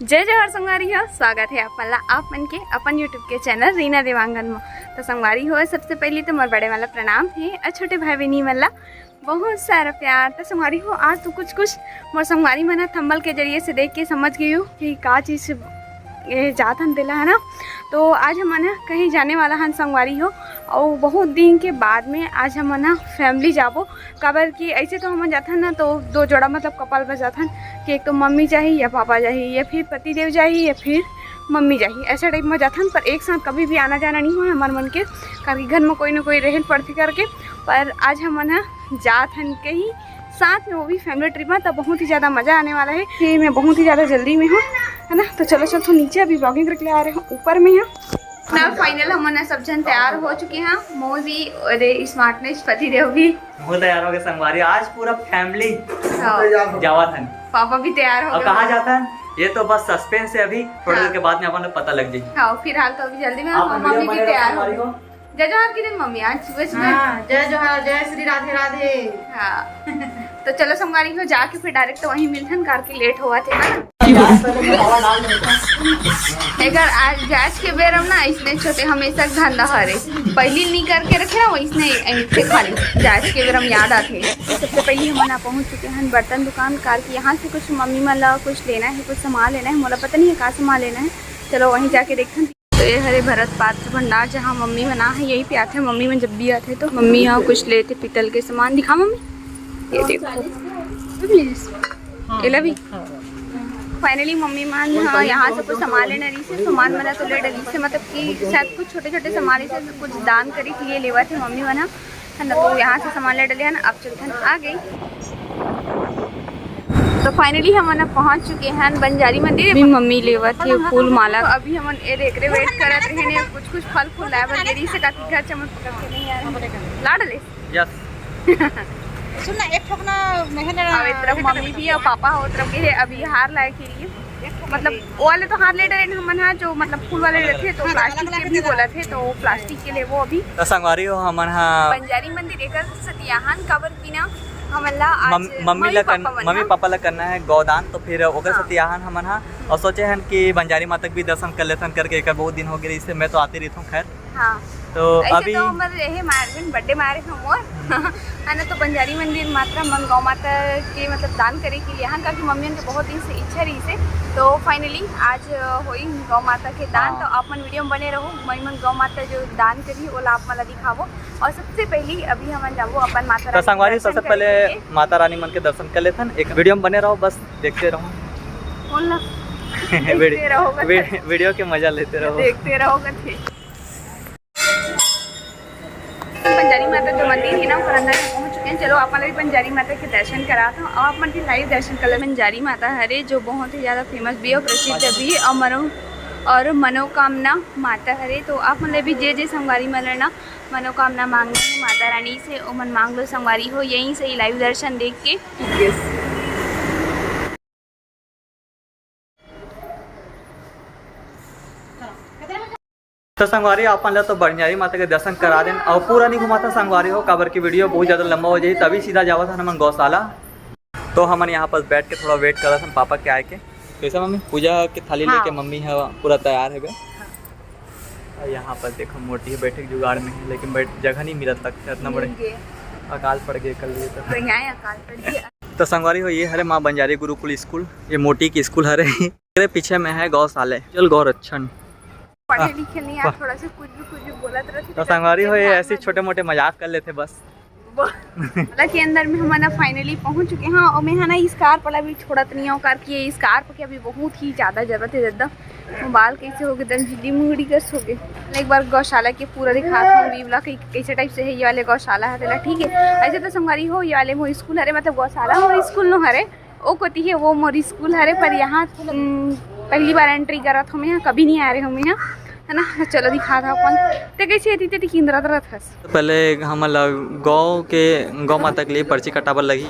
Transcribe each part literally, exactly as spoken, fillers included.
जय जोहार संगवारी हो, स्वागत हे आप मन ला, आप मन के अपन YouTube के चैनल रीना देवांगन म। तो संगवारी हो, सबसे पहली तो मोर बड़े वाला प्रणाम हे और छोटे भाई बहनी मन ला बहुत सारा प्यार। तो संगवारी हो, आज तो कुछ कुछ मोर संगवारी मन ह थंबनेल के जरिए से देख के समझ गई हो कि का चीज ये जात हन तेला, है ना। तो आज हमन ह कहीं जाने वाला हन संगवारी हो, और बहुत दिन के बाद में आज हमन ह फैमिली जाबो। काबर कि ऐसे तो हमन जाथन ना, तो दो जोड़ा मतलब कपल बस जाथन कि एक तो मम्मी जाही या पापा जाही या फिर पतिदेव जाही या फिर मम्मी जाही, ऐसा टाइप में जाथन। पर एक साथ कभी भी आना जाना नहीं हुआ हमार मन के, काबर कि घर में कोई ना कोई रहन पड़थे करके। पर आज हमन ह जात हन कहीं साथ में, वो भी फैमिली ट्रिप में, तो बहुत ही ज़्यादा मज़ा आने वाला है कि मैं बहुत ही ज़्यादा जल्दी में हूँ, है ना। तो चलो चल तो नीचे अभी ब्लॉगिंग करके ले आ रहे हूँ ऊपर में यहाँ ना। फाइनल हमन ह सब झन तैयार हो चुके हैं, मोदी और स्मार्टनेस पति देव भी। वो तैयार हो गए संगवारी, आज पूरा फैमिली हाँ। जावत हन। पापा भी तैयार हो अब गए। कहाँ जाता है ये तो बस सस्पेंस है, अभी थोड़ी देर हाँ। के बाद में अपन लोग पता लग जाएगी। हाँ, फिलहाल तो अभी जल्दी में आप हम वीडियो मम्मी भी बने रहो तैयार हो संगवारी गए। हो। जय जोहार की दिन मम्मी, आज सुबह सुबह हाँ, जय जोहार, जय श्री राधे राधे। हाँ। तो चलो संगवारी हो, जाके फिर डायरेक्ट तो वहीं मिलथन, कार की लेट होवत हे ना। एकर आज जांच के बेर हम ना इसने छोटे हमेशा के धंधा हरे, पहली नी करके रखे ना, वैसने ऐसे खाली जांच के बेर हम याद आथे। सबसे पहले हमन आ पहुंच चुके हैं बर्तन दुकान, कार की यहाँ से कुछ मम्मी मन ला कुछ लेना है, कुछ सामान लेना है, मोला पता नहीं है का सामान लेना है। चलो वहीं जाके देखथन। तो ये हरे भरत पात्र भंडार, जहाँ मम्मी मन आ है, यहीं पे आथे मम्मी मन। जब भी आथे तो मम्मी यहाँ कुछ लेथे पीतल के सामान। दिखा मम्मी, ये देखो, ये ला भी। फाइनली मम्मी मन ह यहाँ से कुछ सामान लेना रही से, सामान मन तो ले डली से, मतलब कि शायद कुछ छोटे छोटे सामान रही से, कुछ दान करी के लिए लेवत हे मम्मी मन ह, है ना। तो यहाँ से सामान ले डले हन, अब चलथन आगे। तो फाइनली हमन ह पहुँच चुके हैं बंजारी मंदिर। अभी मम्मी लेवत हे फूल माला। तो अभी हमन ए एकरे वेट करत रहे ने, कुछ कुछ फल फूल लाए बर गे रही से, काकी घर चमक पकड़ के नहीं आ रहे। ला डले। यस। सुन ना, एक ठोक ना मेहनत अब एक तरफ मम्मी भी और पापा हो तरफ के हे अभी हार लाए के लिए, मतलब वो वाले तो हार ले डरे हमन हा, जो मतलब फूल वाले रहते तो हाँ, प्लास्टिक अलग के अलग भी जगह। बोला थे, तो प्लास्टिक के लिए वो अभी तो संगवारी हो हमन हा बंजारी मंदिर एकर सतियाहन काबर की ना हमन ला आज मम-, मम्मी ला करन-, पापा मन मम्मी हा। पापा ला करना है गौदान, तो फिर ओकर हाँ। सतियाहन हमन हा और सोचे हन कि बंजारी माता के भी दर्शन कर लेथन करके, एकर बहुत दिन हो गए, इससे मैं तो आते रहता हूँ। खैर हाँ। तो ऐसे अभी तो हमर यही मार्जिन बर्थडे मारे हम मोर है ना, तो बंजारी मंदिर मात्रा मन गौ माता के मतलब दान करे के लिए हन, काकि मम्मी मन के बहुत दिन से इच्छा रही से। तो फाइनली आज होई गौ माता के दान। हाँ। तो आप मन वीडियो में बने रहो, मई मन गौ माता जो दान करी ओला आप मन ला दिखाबो। और सबसे पहली अभी हमन जाबो अपन माता तो रानी के संगवारी दर्शन सबसे करे पहले के लिए। माता रानी मन के दर्शन कर लेथन। एक वीडियो में बने रहो, बस देखते रहो। कौन ला? वीडियो, देखते रहो, बस। वी-, वीडियो के मजा लेते रहो। देखते रहो, बस। बंजारी माता जो मंदिर है ना, ओकर अंदर में पहुंच चुके हैं। चलो, आप मन भी बंजारी माता के दर्शन करात हूँ। आप मन भी लाइव दर्शन कर लो। बंजारी माता हरे, जो बहुत ही ज़्यादा फेमस भी है और प्रसिद्ध भी है, और मनो-, और मनोकामना माता हरे। तो आप मन भी जे जे संगवारी मन ना मनोकामना मांगना है माता रानी से, ओमन मांग लो संगवारी हो, यहीं से ही लाइव दर्शन देख के। तो संगवारी, आप मन ला तो बंजारी माता के दर्शन करा देन, और पूरा नहीं घुमाता संगवारी हो, काबर की वीडियो बहुत ज़्यादा लंबा हो जाही, तभी सीधा जावत हन हमन गौशाला। तो हमन यहाँ पर बैठ के थोड़ा वेट करत हन पापा के आए के। कैसे मम्मी, पूजा के थाली हाँ। लेके मम्मी ह पूरा तैयार है बे। हाँ। और यहाँ पर देखो, मोटी है बैठे के जुगाड़ में है, लेकिन बैठ जगह नहीं मिलत लगता इतना बड़े। मिल गए। अकाल पड़ गए कल ये तो। तो यहाँ अकाल पड़ गया। तो संगवारी हो, ये हरे माँ बंजारी गुरुकुल स्कूल, ये मोटी की स्कूल हरे। तेरे पीछे में है गौशाले, चल गौरक्षण। पढ़े लिखे नहीं यार, थोड़ा सा कुछ भी, कुछ भी बोलत रहते तो तो संगवारी हो, ये ऐसे छोटे मोटे मजाक कर लेते बस। गौशाला के अंदर में हमन फाइनली पहुंच चुके हैं। और मैं है ना, स्कार्फ वाला भी छोड़त नहीं हूँ, काबर कि ये स्कार्फ के अभी बहुत ही ज़्यादा जरूरत है। एकदम बाल कैसे हो गए, एकदम झिल्ली मुंगड़ी कस हो गए। एक बार गौशाला के पूरा दिखात हूँ, व्यू ला कि कैसे टाइप से है ये वाले गौशाला है तेला, ठीक है। ऐसे तो संगवारी हो, ये वाले मोर स्कूल हरे, मतलब गौशाला मोर स्कूल नो हरे, ओ कोती है वो मोर स्कूल हरे, पर यहाँ, उम, पहली बार एंट्री करत हूँ मैं यहाँ, कभी नहीं आ रहे हूँ मैं यहाँ, है ना। चलो दिखात हूँ अपन, ते कैसे है, ते, ते किंदरा तरह था। पहले हमन ला गौ के, गौ माता के लिए पर्ची कटाबर लगी।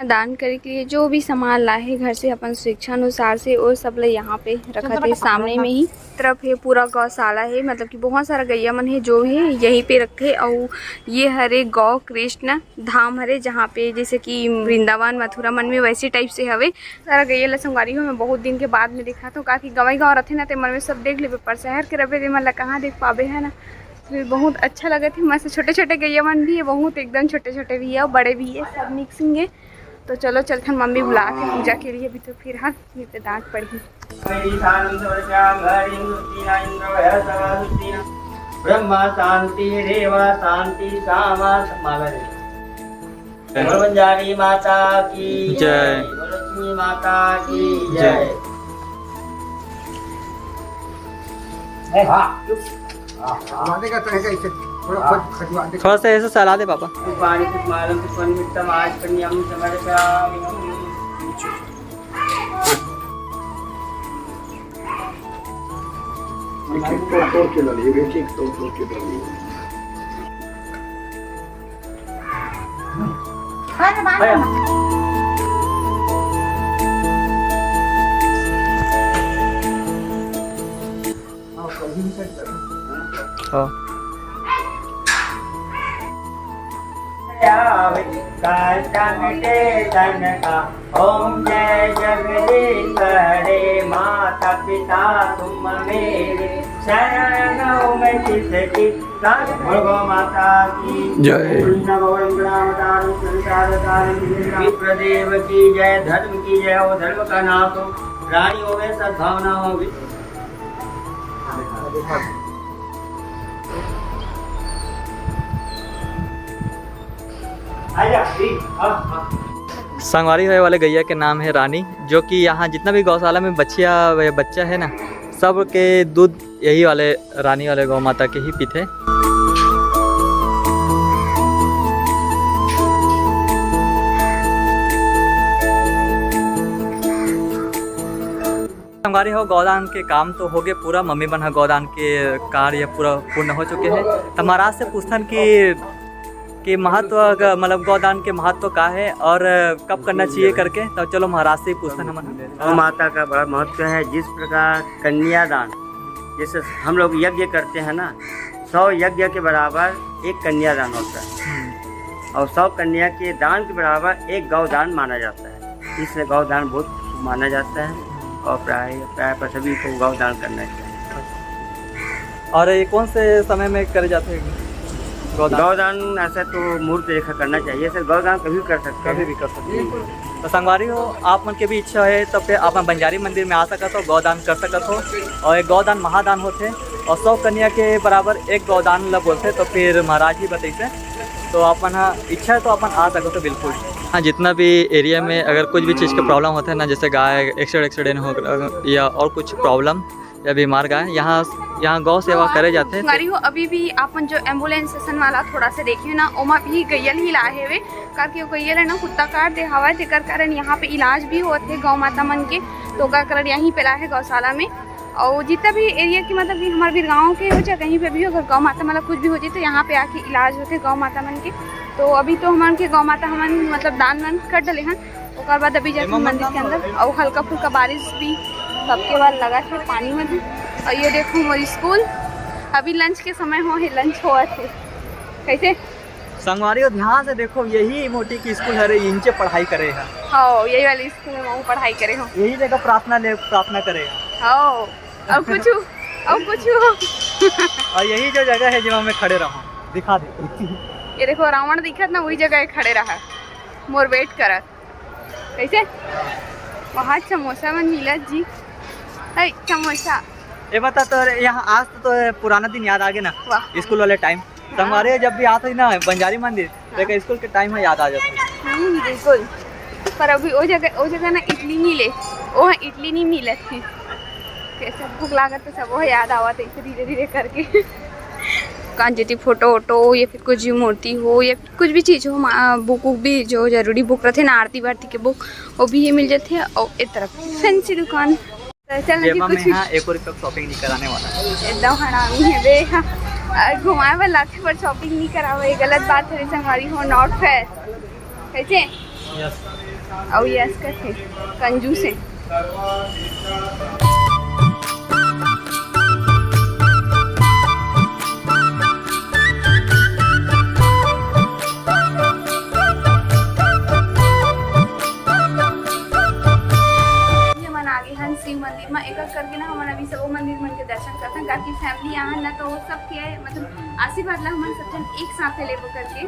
दान करे के लिए जो भी सामान लाए हे घर से अपन स्वेच्छा अनुसार से, वो सब ला यहाँ पे रखत हे। सामने में ही तरफ हे पूरा गौशाला हे, मतलब कि बहुत सारा गैया मन हे जो हे यहीं पे रखथे। अउ ये हरे गौ कृष्ण धाम हरे, जहाँ पे जैसे कि वृंदावन मथुरा मन में वैसे टाइप से हवे। सारा गैया ला संगवारी हो मैं बहुत दिन के बाद में दिखात हूँ, काकि गंवई गाँव रथे ना, ते मन में सब देख लेबे, पर शहर के रबे ते मन ला कहाँ देख पाबे, है ना। फिर बहुत अच्छा लगत हे, मस्त छोटे छोटे गैया मन भी हे, बहुत एकदम छोटे छोटे भी हे अउ बड़े भी हे, सब मिक्सिंग हे। तो चलो चलथन मम्मी बुला के पूजा के लिए, अभी तो फिर हाँ, नहीं तो डांट पड़ही। ब्रह्मा शांति, रेवा शांति, सामा माला दे। बोलो बंजारी माता की जय। बोलो लक्ष्मी माता की जय। जय। ए, हाँ, चुप। हाँ, हाँ। खजवा देगा तो है कैसे? थोड़ा हाँ। खज-, खजवा दे। थोड़ा सा ऐसे सहला दे पापा। पाणी पुष्पाणि पुष्पं मित्तम आचमनीयं समर्पयामि। एक एक तोड़ तोड़ के डालिए, एक एक तोड़ तोड़ के डालिए। हाँ। ओम जय जगदीश हरे, माता पिता तुम मेरे, शरण में किसकी। बोलो गौ माता की जय। विप्रदेव की जय, धर्म की जय, वो धर्म का नाश हो, रानी होवे सद्भावना होवे। संगवारी होए वाले गैया के नाम है रानी, जो कि यहाँ जितना भी गौशाला में बच्चिया या बच्चा है ना, सब के दूध यही वाले रानी वाले गौ माता के ही पीथे। संगवारी हो, गौदान के काम तो हो गए पूरा, मम्मी मन ह गौदान के कार्य पूरा पूर्ण हो चुके हैं। तो महाराज से पूछथन कि, कि महत्व, मतलब गौदान के महत्व का है और कब करना चाहिए करके। तो चलो महाराज से ही पूछथन हमन। गौ माता का बड़ा महत्व है। जिस प्रकार कन्यादान, जैसे हम लोग यज्ञ करते हैं ना, सौ यज्ञ के बराबर एक कन्यादान होता है। हम्म। और सौ कन्या के दान के बराबर एक गौ दान माना जाता है। इसलिए गौ दान बहुत माना जाता है और प्राय, प्राय पर सभी को गौ दान करना चाहिए। और ये कौन से समय में करे जाते हैं गौदान? गौदान ऐसा तो मुहूर्त देखा करना चाहिए सर, गौदान कभी भी कर सकते हैं। कभी भी कर सकते हैं। तो संगवारी हो, आप मन के भी इच्छा है तो फिर आप बंजारी मंदिर में आ सकत हो, गौदान कर सकत हो। और एक गौदान महादान होथे और सौ कन्या के बराबर एक गौदान ला बोलथे, तो फिर महाराज ही बतैसे। तो अपन हा इच्छा है तो अपन आ सकत हो बिल्कुल। हाँ, जितना भी एरिया में अगर कुछ भी चीज़ का प्रॉब्लम होता है ना, जैसे गाय एक्सीडेंट, एक्सीडेंट हो या और कुछ प्रॉब्लम या बीमार गाय, यहाँ, यहाँ गौ सेवा करे जाथे। संगवारी हो, अभी भी अपन जो एम्बुलेंस स्टेशन वाला थोड़ा सा देखिए ना, ओमा भी गैया ही लाए हवे, काकि वो गैया ला ना कुत्ता काट दे हवा, तेकर कारण यहाँ पे इलाज भी होत हे गौ माता मन के, तो ओकर कारण यहीं पे लाए हे गौशाला में। और जितना भी एरिया की, मतलब कि हमारे बीरगांव के हो चाहे कहीं पे भी हो, अगर गौ माता मतलब कुछ भी हो जाए तो यहाँ पे आके इलाज होते गौ माता मन के। तो अभी तो हमन के गौ माता हमन मतलब दान वान कर डले हन, ओकर बाद अभी जाके मंदिर के अंदर। और हल्का फुल्का बारिश भी सबके बाद लगा थे पानी में भी। और ये देखो मोर स्कूल, अभी लंच के समय हो है, लंच होवत हे। कैसे संगवारी हो, ध्यान से देखो, यही मोटी की स्कूल हरे, इंचे पढ़ाई करे है। हाँ, यही वाली स्कूल में वो पढ़ाई करे हो। यही जगह प्रार्थना ले, प्रार्थना करे है। हाँ, और कुछ, और कुछ। और यही जो जगह है, जो मैं खड़े रहा, दिखा दे। ये देखो, रावण दिखत ना, वही जगह खड़े रहा, मोर वेट करत। कैसे? वहाँ समोसा मन मिलत जी। है समोसा। ये बता, तो यहाँ आज तो, तो पुराना दिन याद आ गया ना, वाह। स्कूल वाले टाइम। हाँ। संगवारी जब भी आते ना बंजारी मंदिर, हाँ। देखा स्कूल के टाइम में याद आ जाते। हम्म, बिल्कुल। पर अभी वो जगह, वो जगह ना इडली मिले, वो इडली नहीं मिलत है। कैसे भूख लागत तो सब वो याद आवत है धीरे धीरे करके। कान जेती फोटो वोटो या फिर कुछ भी मूर्ति हो या कुछ भी चीज़ हो, मा-, बुक वुक भी जो जरूरी बुक रहते ना, आरती वारती के बुक, वो भी ये मिल जाते हैं। और एक तरफ फैंसी दुकान। तो चल ना जी, कुछ भी। हाँ, एक और कप शॉपिंग नहीं कराने वाला है। एकदम हरामी है बे। हाँ, घुमाए वाला थे पर शॉपिंग नहीं करावे, गलत बात है। संगवारी हो, नॉट फेयर। कैसे? यस। अउ यस करथे, कंजूस हे। हमन आगे हन शिव मंदिर म, एक एक करके ना हमन अभी सबो मंदिर मन के दर्शन करथन, काकि फैमिली आहन ना, तो सबके मतलब आशीर्वाद ला हमन सब झन एक साथ लेबो करके,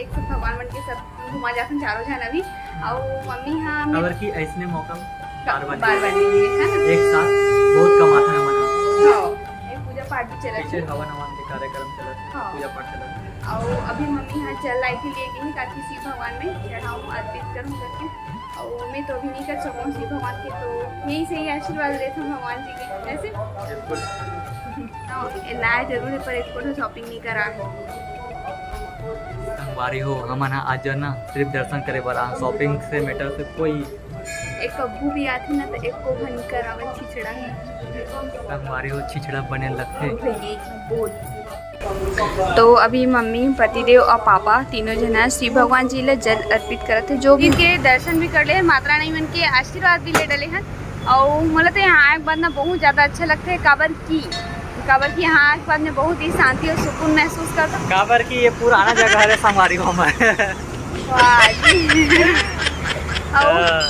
एक साथ भगवान मन के सब घुमा जाथन चारों झन अभी। अउ मम्मी हा हमने काबर कि ऐसने मौका बार बार बार बार नहीं मिले, है ना? एक साथ बहुत कम आता है हमारा। हाँ, एक पूजा पाठ भी चलत पीछे है। हवन हवन के कार्यक्रम चलत है, हाँ। पूजा पाठ चलत है। अउ अभी मम्मी हा जल लाई के लिए गई, ताकि शिव भगवान में चढ़ाऊँ, अर्पित करूँ करके। अउ मैं तो अभी नहीं कर सकूँ शिव भगवान के, तो यही से ही आशीर्वाद लेथन भगवान जी के। ऐसे बिल्कुल। हाँ, ये लाया जरूर है, पर एक ठो शॉपिंग नहीं करा है। संगवारी हो, हमन ह आज जो है ना सिर्फ दर्शन करे बर आ, शॉपिंग से मैटर से कोई एक कब्बू भी आथे ना, तो एको घन करावन छिछड़ा है। संगवारी हो, छिछड़ा बने लगथे। भैया, बहुत। तो अभी मम्मी, पतिदेव और पापा तीनों जना शिव भगवान जी ला जल अर्पित करत हे, जो भी के दर्शन भी कर ले, माता रानी मन के आशीर्वाद भी ले डले हन। और मोला तो यहाँ आए के बाद ना बहुत ज्यादा अच्छा लगथे, काबर कि काबर कि यहाँ आए के बाद में बहुत ही शांति और सुकून महसूस करता। काबर कि ये पुराना जगह हरे संगवारी हो हमर। वाह जी। और हाँ।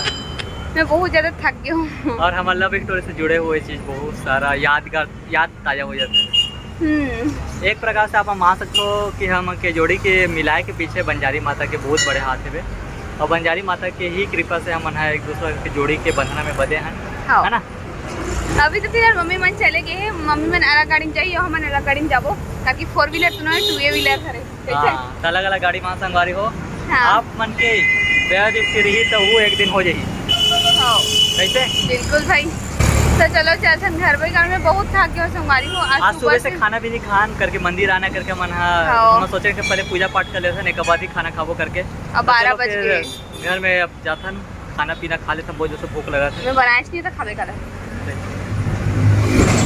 मैं बहुत ज्यादा थक गई हूँ। और हमर लव स्टोरी से जुड़े हुए चीज बहुत सारा यादगार, याद ताजा हो जाते हैं। हम्म। एक प्रकार से आप मान सकते हो कि हम के जोड़ी के मिलाए के पीछे बंजारी माता के बहुत बड़े हाथ है। और बंजारी माता के ही कृपा से हमन ह एक दूसरे के जोड़ी के बंधना में बंधे हैं, हाँ। है ना? अभी तो फिलहाल मम्मी मन चले गए हैं, मम्मी मन अलग गाड़ी में जाइए, हमन अलग गाड़ी में जाबो, ताकि फोर व्हीलर तो ना, टू व्हीलर हरे। हाँ, तो अलग अलग गाड़ी में संगवारी हो। हाँ। आप मन के बेहद इच्छा रही तो वो एक दिन हो जाही। हाँ। कैसे? बिल्कुल भाई। तो चलो चलथन घर भाई, घर में बहुत थक गए संगवारी हो। आज आज सुबह सुबह से से खाना भी नहीं खान करके मंदिर आना करके मन हा, हाँ। हम सोचे कि पहले पूजा पाठ कर लेथन, एक बाद ही खाना खाबो करके। अब तो बारह चलो बज फिर गए। घर में अब जाथन, खाना पीना खा लेथन, बहुत जोर से भूख लगा था। मैं बनाए नहीं था, खाबे करा।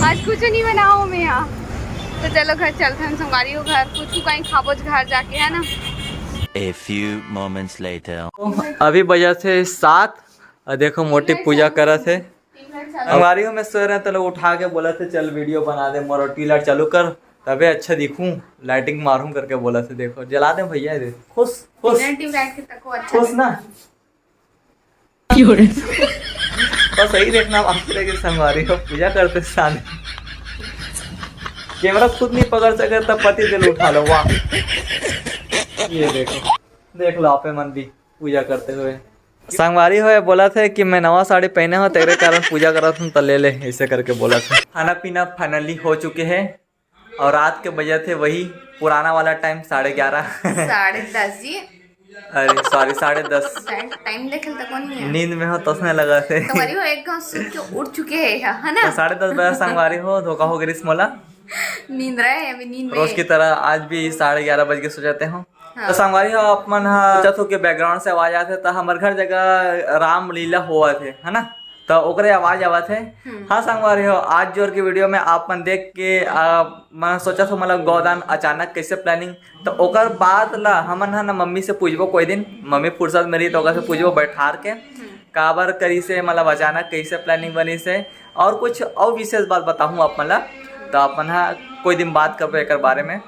आज कुछ नहीं बनाओ मैं यहाँ। तो चलो घर चलथन संगवारी हो, घर कुछ कहीं खाबो घर जाके, है ना? A few moments later. अभी बजा थे सात, और देखो मोटी पूजा करत है। संगवारी हो, मैं सोए रहे तो लोग उठा के बोला थे चल वीडियो बना दे, मोर टीलर चालू कर, तबे अच्छा दिखूं, लाइटिंग मारूं करके बोला थे। देखो जला दे भैया, दे खुश खुश। ट्यूबलाइट के तको अच्छा खुश ना? बस यही देखना बाकी रह गया संगवारी हो, पूजा करते साथ कैमरा खुद नहीं पकड़ सके तब पति दिल उठा लो। वाह, ये देखो, देख लो आपे मन भी पूजा करते हुए। संगवारी हो बोला थे कि मैं नवा साड़ी पहने हो, तेरे कारण पूजा करत हूँ, तो ले ले, ऐसे करके बोला था। खाना पीना फाइनली हो चुके हैं और रात के बजे थे वही पुराना वाला टाइम, साढ़े ग्यारह। साढ़े दस जी। अरे सॉरी, साढ़े दस। टाइम देखे तो कौन नहीं है? नींद में हो तो उसने लगा थे। तुम्हारी हो एक गाँव सुन के उठ चुके हैं, है ना? तो साढ़े दस बजे संगवारी हो, धोखा हो गई मोला। नींद रहे अभी, नींद में। रोज की तरह आज भी साढ़े ग्यारह बज के सो जाते हो। हाँ। तो संगवारी हो, आप मन हा सोचत हो कि बैकग्राउंड से आवाज आथे, तो हमर घर जगह रामलीला होवत हे, है ना, तो ओकरे आवाज आवत हे। हम्म। हाँ संगवारी हो, आज जोर के वीडियो में आप मन देख के, आ, मैं सोचत हो मतलब गौदान अचानक कैसे प्लानिंग, तो ओकर बाद ला हमन हा ना मम्मी से पूछबो कोई दिन, मम्मी फुर्सत में रही तो ओकर से पूछबो बैठार के, हम्म। काबर करी से मतलब अचानक कैसे प्लानिंग बनी से, और कुछ और विशेष बात बताहूँ आप मन ला, तो आप मन हा कोई दिन बात करबो एकर बारे में।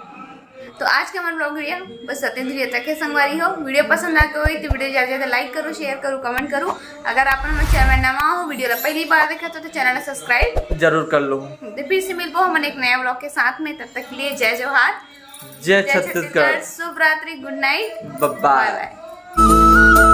तो आज के हमर ब्लॉग वीडियो बस अतेंद्रिय तक है संगवारी हो। वीडियो पसंद आके होई तो वीडियो ज्यादा ज्यादा लाइक करो, शेयर करो, कमेंट करो। अगर आप हमर चैनल में नवा हो, वीडियो ला पहली बार देखा तो, तो चैनल ला सब्सक्राइब जरूर कर लो। तो फिर से मिलबो हमन एक नया ब्लॉग के साथ में, तब तक के लिए जय जोहार, जय जय छत्तीसगढ़। छत्तीसगढ़, शुभ रात्रि, गुड नाइट, बाय बाय। बाय।